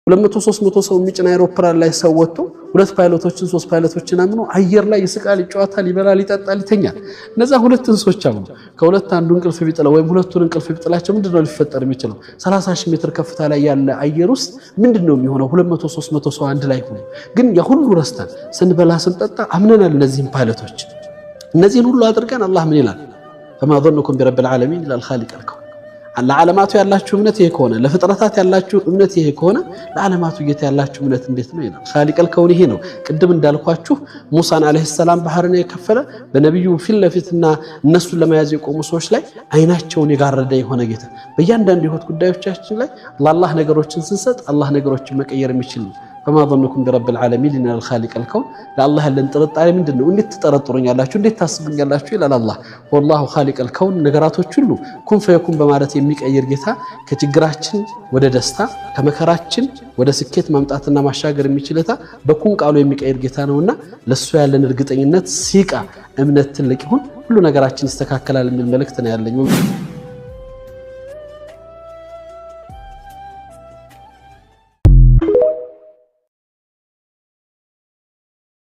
200 300 ሰው የሚጭን አይሮፕላን ላይ ሰው ወጥቶ ሁለት ፓይሎቶችን ሶስት ፓይለቶችን አምኖ አየር ላይ ይስቃል፣ ይጫወታል፣ ይበላል፣ ይጠጣል፣ ይተኛል። እነዛ ሁለት እንስሶች አምኖ ከሁለት አንዱ እንቅልፍ ቢጥለው ወይም ሁለቱን እንቅልፍ ቢጥላቸው ምንድነው ሊፈጠር የሚችለው? 30 ሺህ ሜትር ከፍታ ላይ ያለ አየር ውስጥ ምንድነው የሚሆነው? 200 300 ሰው አንድ ላይ ሆኖ ግን የሁሉ ረስተን ስንበላ ስንጠጣ አምነናል እነዚህን ፓይለቶች። እነዚህን ሁሉ አድርገን አላህ ምን ይላል? فما ظنكم برب العالمين ይላል خالق الكون። ለዓለማቱ ያላችሁ እምነት ይሄ ከሆነ፣ ለፍጥረታት ያላችሁ እምነት ይሄ ከሆነ፣ ለዓለማቱ ጌታ ያላችሁ እምነት እንዴት ነው ይላል። خالق الكون ይሄ ነው። ቅድም እንዳልኳችሁ ሙሳን عليه السلام ባህርን የከፈለ፣ በነቢዩ ፊት ለፊትና እነሱን ለመያዝ የቆሙ ሰዎች ላይ አይናቸውን የጋረደ የሆነ ጌታ፣ በእያንዳንዱ የህይወት ጉዳዮቻችን ላይ ለአላህ ነገሮችን ስንሰጥ አላህ ነገሮችን መቀየር የሚችል ነው። فما ظنكم برب العالمين ይላል خالق الكون። ለአላህ ያለን ጥርጣሬ ምንድን ነው? እንዴት ትጠረጥሩኛላችሁ? እንዴት ታስቡኛላችሁ? ይላል አላህ። والله خالق الكون፣ ነገራቶች ሁሉ كن فيكون በማለት የሚቀይር ጌታ፣ ከችግራችን ወደ ደስታ፣ ከመከራችን ወደ ስኬት ማምጣትና ማሻገር የሚችል ጌታ፣ በ كن ቃሉ የሚቀይር ጌታ ነውና ለሱ ያለን እርግጠኝነት ሲቃ እምነት ትልቅ ይሁን፣ ሁሉ ነገራችን ይስተካከላል የሚል መልእክት ነው ያለኝ።